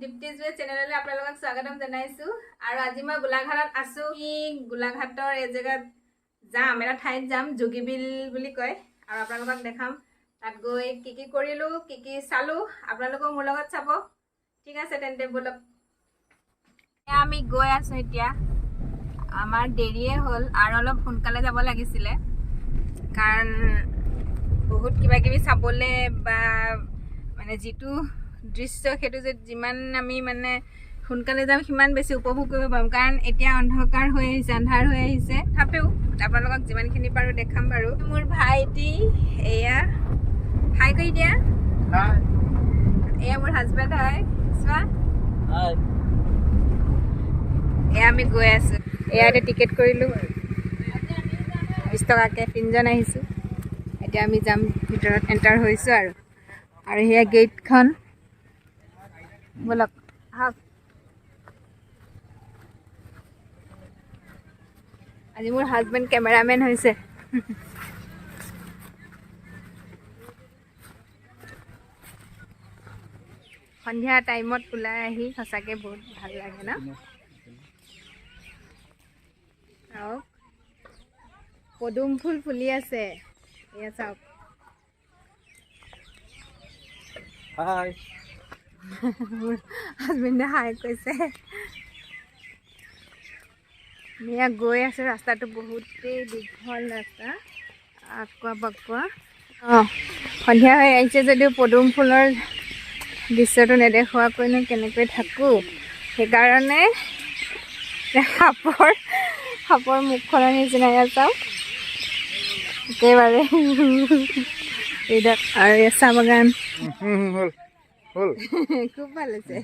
দীপ্তিজ চেনেললৈ আপোনালোকক স্বাগতম জনাইছো। আৰু আজি মই গোলাঘাটত আছো। গোলাঘাটৰ এই জেগাত যাম, এটা ঠাইত যাম, যোগীবিল বুলি কয়। আৰু আপোনালোকক দেখাম তাত গৈ কি কি কৰিলো, কি কি চালো। আপোনালোকেও মোৰ লগত চাব। ঠিক আছে তেন্তে ব'লক। আমি গৈ আছো এতিয়া। আমাৰ দেৰিয়ে হ'ল আৰু অলপ সোনকালে যাব লাগিছিলে, কাৰণ বহুত কিবা কিবি চাবলৈ বা মানে যিটো দৃশ্য সেইটো যে যিমান আমি মানে সোনকালে যাম সিমান বেছি উপভোগ কৰিব পাৰিম। কাৰণ এতিয়া অন্ধকাৰ হৈ আহিছে, আন্ধাৰ হৈ আহিছে। তথাপিও আপোনালোকক যিমানখিনি পাৰোঁ দেখাম বাৰু। মোৰ ভাইটি এয়া, হাই কৰি দিয়া। এয়া মোৰ হাজবেণ্ড হয়, চোৱা। এয়া আমি গৈ আছোঁ। এয়া এতিয়া টিকেট কৰিলোঁ 20 টকাকৈ, তিনিজন আহিছোঁ। এতিয়া আমি যাম, ভিতৰত এণ্টাৰ হৈছোঁ। আৰু আৰু সেয়া গেটখন। ব'লক আহক। আজি মোৰ হাজবেণ্ড কেমেৰামেন হৈছে। সন্ধিয়া টাইমত ওলাই আহি সঁচাকৈ বহুত ভাল লাগে ন? চাওক পদুম ফুল ফুলি আছে, এয়া চাওক। হাই, মোৰ হাজবেণ্ডে হাই কৈছে। এয়া গৈ আছোঁ, ৰাস্তাটো বহুতেই দীঘল ৰাস্তা, আকুৱা বাকুৱা। অঁ, সন্ধিয়া হৈ আহিছে যদিও পদুম ফুলৰ দৃশ্যটো নেদেখুৱাকৈনো কেনেকৈ থাকোঁ, সেইকাৰণে সাপৰ সাপৰ মুখখনৰ নিচিনা ইয়াত চাওক একেবাৰে। আৰু এয়া চাহ বাগান, খুব ভাল হৈছে।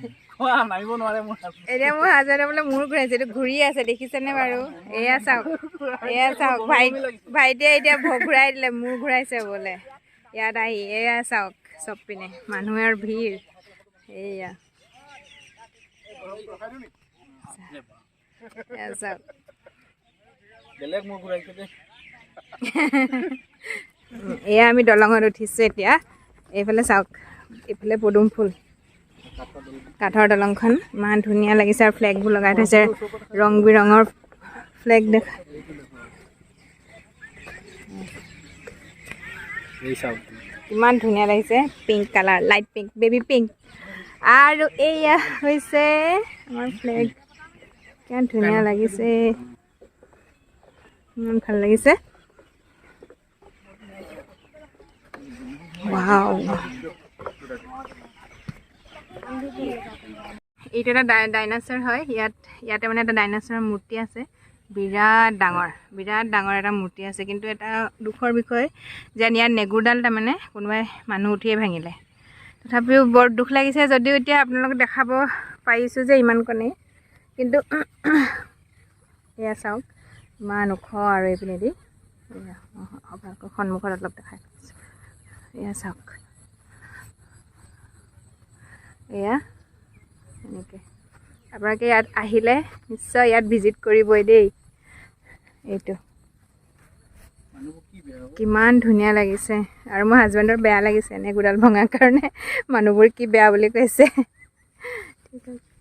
এতিয়া মোৰ হাজবেণ্ডে বোলে মূৰ ঘূৰাইছে, এইটো ঘূৰি আছে, দেখিছেনে বাৰু? এয়া চাওক, এয়া চাওক, ভাইটিয়ে এতিয়া ঘূৰাই দিলে, মূৰ ঘূৰাইছে বোলে ইয়াত আহি। এয়া চাওক চব পিনে মানুহৰ ভিৰ। এয়া চাওক, এয়া আমি দলঙত উঠিছোঁ এতিয়া। এইফালে চাওক, এইফালে পদুম ফুল, কাঠৰ দলংখন ইমান ধুনীয়া লাগিছে। আৰু ফ্লেগবোৰ লগাই থৈছে, ৰং বিৰঙৰ ফ্লেগ দেখা। ইমান ধুনীয়া লাগিছে, pink colour, light pink, baby pink. আৰু এইয়া হৈছে আমাৰ ফ্লেগ, কিমান ধুনীয়া লাগিছে, ইমান ভাল লাগিছে। ৱাও, এইটো এটা ডাইনাছৰ হয়। ইয়াতে মানে এটা ডাইনাছৰৰ মূৰ্তি আছে, বিৰাট ডাঙৰ, বিৰাট ডাঙৰ এটা মূৰ্তি আছে। কিন্তু এটা দুখৰ বিষয় যেন ইয়াত নেগুৰডাল তাৰমানে কোনোবাই মানুহ উঠিয়ে ভাঙিলে। তথাপিও বৰ দুখ লাগিছে যদিও এতিয়া আপোনালোকক দেখাব পাৰিছোঁ যে ইমানকণেই। কিন্তু এয়া চাওক ইমান ওখ। আৰু এইপিনেদি আপোনালোকৰ সন্মুখত অলপ দেখাই দিছোঁ। এয়া চাওক, এয়া এনেকৈ আপোনালোকে ইয়াত আহিলে নিশ্চয় ইয়াত ভিজিট কৰিবই দেই। এইটো কিমান ধুনীয়া লাগিছে। আৰু মোৰ হাজবেণ্ডৰ বেয়া লাগিছে নেগুৰডাল ভঙাৰ কাৰণে, মানুহবোৰ কি বেয়া বুলি কৈছে। ঠিক আছে,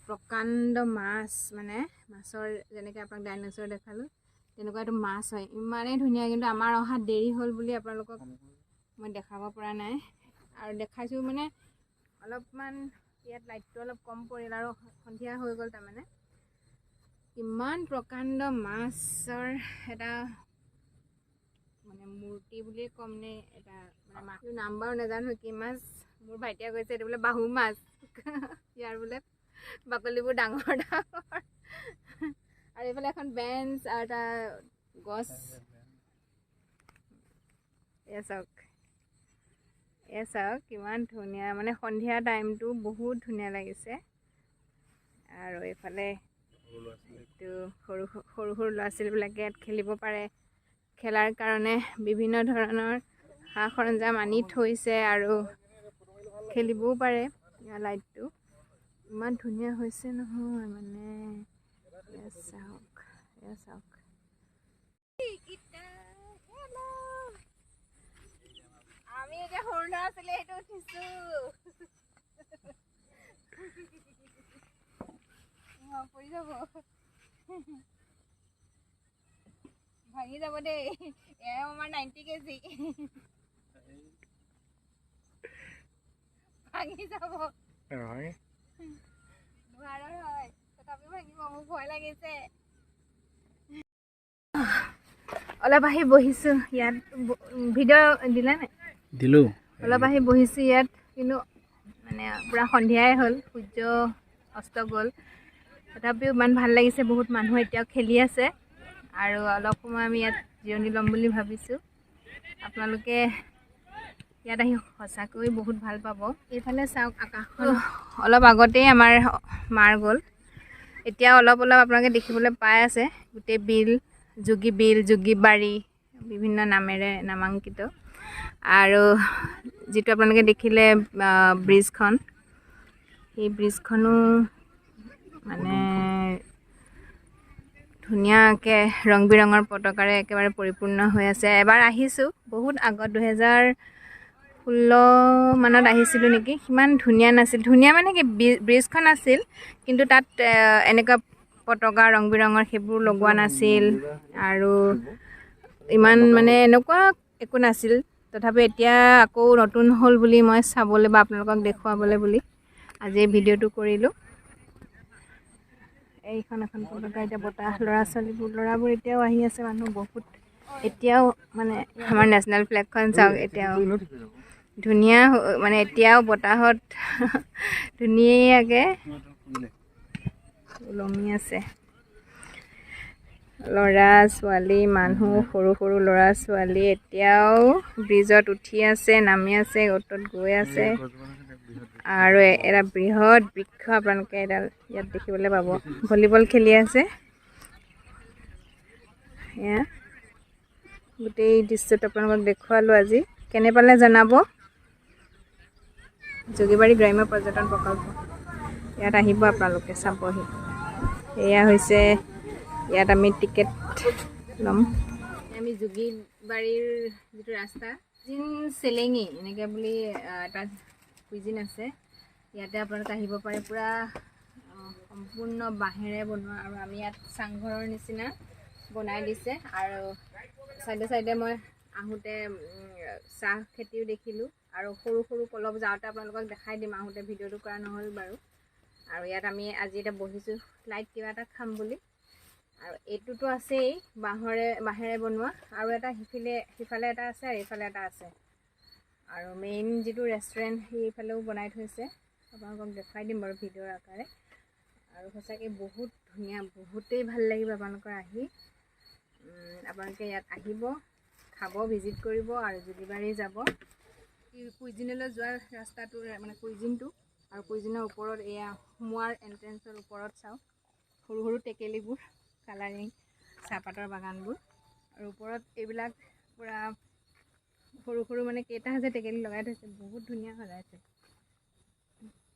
প্ৰকাণ্ড মাছ, মানে মাছৰ যেনেকৈ আপোনাক ডাইনছৰ দেখালোঁ তেনেকুৱা এইটো মাছ হয়, ইমানেই ধুনীয়া। কিন্তু আমাৰ অহা দেৰি হ'ল বুলি আপোনালোকক মই দেখাব পৰা নাই। আৰু দেখাইছোঁ মানে অলপমান ইয়াত লাইটটো অলপ কম পৰিল আৰু সন্ধিয়া হৈ গ'ল তাৰমানে। ইমান প্ৰকাণ্ড মাছৰ এটা মানে মূৰ্তি বুলিয়ে ক'ম নে এটা মানে মাছৰ নাম বাৰু নাজানো কি মাছ। মোৰ ভাইটিয়ে কৈছে এইটো বোলে বাহু মাছ, ইয়াৰ বোলে বাকলিবোৰ ডাঙৰ ডাঙৰ। আৰু এইফালে এখন বেঞ্চ আৰু এটা গছ। এয়া চাওক, এয়া চাওক কিমান ধুনীয়া, মানে সন্ধিয়া টাইমটো বহুত ধুনীয়া লাগিছে। আৰু এইফালে এইটো সৰু সৰু সৰু ল'ৰা ছোৱালীবিলাকে ইয়াত খেলিব পাৰে। খেলাৰ কাৰণে বিভিন্ন ধৰণৰ সা সৰঞ্জাম আনি থৈছে আৰু খেলিবও পাৰে। ইয়াৰ লাইটটো ইমান ধুনীয়া হৈছে নহয়, মানে এয়া চাওক, এয়া চাওক। আমি এতিয়া সৰু ল'ৰা ছোৱালী সেইটো উঠিছোঁ। যাব, ভাঙি যাব দেই। এয়াও আমাৰ 90 কেজি, ভাঙি যাব। নহয়। লোহাৰৰ হয়, তথাপিও ভাঙিব। মোৰ ভয় লাগিছে। অলপ আহি বহিছোঁ ইয়াত। ভিডিঅ' দিলা নাই? দিলোঁ। অলপ আহি বহিছোঁ ইয়াত, কিন্তু মানে পূৰা সন্ধিয়াই হ'ল, সূৰ্য অস্ত গ'ল। তথাপিও ইমান ভাল লাগিছে। বহুত মানুহ এতিয়াও খেলি আছে আৰু অলপ সময় আমি ইয়াত জিৰণি ল'ম বুলি ভাবিছোঁ। আপোনালোকে ইয়াত আহি সঁচাকৈ বহুত ভাল পাব। এইফালে চাওক, আকাশখন অলপ আগতেই আমাৰ মাৰ গ'ল। এতিয়া অলপ অলপ আপোনালোকে দেখিবলৈ পাই আছে। গোটেই বিল, যোগী বিল, যোগীবাৰী, বিভিন্ন নামেৰে নামাংকিত। আৰু যিটো আপোনালোকে দেখিলে ব্ৰিজখন, সেই ব্ৰিজখনো মানে ধুনীয়াকৈ ৰং বিৰঙৰ পতাকাৰে একেবাৰে পৰিপূৰ্ণ হৈ আছে। এবাৰ আহিছোঁ বহুত আগত, 2016 মানত আহিছিলোঁ নেকি। সিমান ধুনীয়া নাছিল। ধুনীয়া মানে কি, ব্ৰিজখন আছিল, কিন্তু তাত এনেকুৱা পতাকা ৰং বিৰঙৰ সেইবোৰ লগোৱা নাছিল আৰু ইমান মানে এনেকুৱা একো নাছিল। তথাপি এতিয়া আকৌ নতুন হ'ল বুলি মই চাবলৈ বা আপোনালোকক দেখুৱাবলৈ বুলি আজি এই ভিডিঅ'টো কৰিলোঁ। এইখন এখন পতাকা। এতিয়া বতাহ, ল'ৰা ছোৱালীবোৰ, ল'ৰাবোৰ এতিয়াও আহি আছে। মানুহ বহুত এতিয়াও। মানে আমাৰ নেশ্যনেল ফ্লেগখন চাওক, এতিয়াও ধুনীয়া মানে এতিয়াও বতাহত ধুনীয়াকৈ ওলমি আছে। ল'ৰা ছোৱালী, মানুহ, সৰু সৰু ল'ৰা ছোৱালী এতিয়াও ব্ৰিজত উঠি আছে, নামি আছে, অ'টত গৈ আছে। আৰু এটা বৃহৎ বৃক্ষ আপোনালোকে এডাল ইয়াত দেখিবলৈ পাব। ভলীবল খেলি আছে। এয়া গোটেই দৃশ্যটো আপোনালোকক দেখুৱালোঁ আজি। কেনে পালে জনাব। যোগীবাৰী গ্ৰাম্য পৰ্যটন প্ৰকল্প, ইয়াত আহিব আপোনালোকে, চাবহি। এয়া হৈছে, ইয়াত আমি টিকেট ল'ম। আমি যোগীবাৰীৰ যিটো ৰাস্তা, জিন চেলেঙি এনেকৈ বুলি এটা কুইজিন আছে, ইয়াতে আপোনালোকে আহিব পাৰে। পূৰা সম্পূৰ্ণ বাঁহেৰে বনোৱা আৰু আমি ইয়াত চাংঘৰৰ নিচিনা বনাই দিছে। আৰু চাইডে চাইডে মই আহোঁতে চাহ খেতিও দেখিলোঁ আৰু সৰু সৰু অলপ যাওঁতে আপোনালোকক দেখাই দিম। আহোঁতে ভিডিঅ'টো কৰা নহ'ল বাৰু। আৰু ইয়াত আমি আজি এতিয়া বহিছোঁ লাইট কিবা এটা খাম বুলি। আৰু এইটোতো আছেই বাঁহেৰে বনোৱা, আৰু এটা সিফালে সিফালে এটা আছে আৰু এইফালে এটা আছে। আৰু মেইন যিটো ৰেষ্টুৰেণ্ট, সেইফালেও বনাই থৈছে। আপোনালোকক দেখুৱাই দিম বাৰু ভিডিঅ'ৰ আকাৰে। আৰু সঁচাকৈ বহুত ধুনীয়া, বহুতেই ভাল লাগিব আপোনালোকৰ আহি। আপোনালোকে ইয়াত আহিব, খাব, ভিজিট কৰিব আৰু যোগীবাৰী যাব। কুইজিনলৈ যোৱা ৰাস্তাটো, মানে কুইজিনটো আৰু কুইজিনৰ ওপৰত এয়া সোমোৱাৰ এণ্ট্ৰেঞ্চৰ ওপৰত চাওক, সৰু সৰু টেকেলিবোৰ, কালাৰিং চাহপাতৰ বাগানবোৰ আৰু ওপৰত এইবিলাক পূৰা সৰু সৰু মানে কেইটা যে টেকেলি লগাই থৈছে, বহুত ধুনীয়া সজাইছে।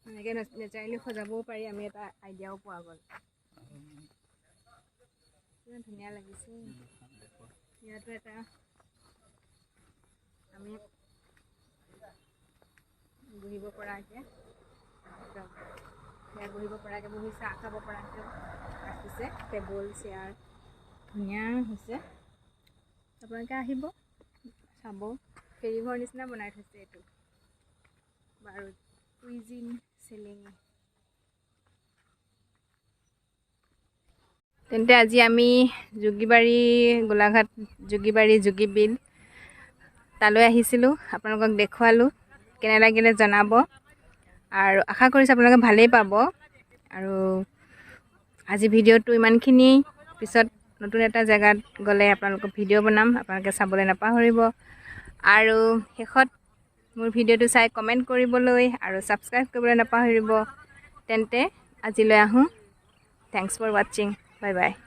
এনেকৈ নেচাৰেলি সজাবও পাৰি, আমি এটা আইডিয়াও পোৱা গ'ল। কিমান ধুনীয়া লাগিছে। ইয়াতো এটা আমি বহিব পৰাকৈ, ইয়াত বহিব পৰাকৈ, বহি চাহ খাব পৰাকৈ ৰাখিছে। টেবুল চেয়াৰ ধুনীয়া হৈছে। আপোনালোকে আহিব, চাব। ফেৰীঘৰ নিচিনা বনাই থৈছে এইটো বাৰু, কুইজিন চেলেঙি। তেন্তে আজি আমি যোগীবাৰী, গোলাঘাট যোগীবাৰী, যোগীবিল তালৈ আহিছিলোঁ, আপোনালোকক দেখুৱালোঁ। কেনে লাগিলে জনাব আৰু আশা কৰিছোঁ আপোনালোকে ভালেই পাব। আৰু আজি ভিডিঅ'টো ইমানখিনিয়েই। পিছত নতুন এটা জেগাত গ'লে আপোনালোকক ভিডিঅ' বনাম, আপোনালোকে চাবলৈ নাপাহৰিব। আৰু শেষত মোৰ ভিডিঅ'টো চাই কমেণ্ট কৰিবলৈ আৰু ছাবস্ক্ৰাইব কৰিবলৈ নাপাহৰিব। তেন্তে আজিলৈ আহোঁ। Thanks for watching, bye bye.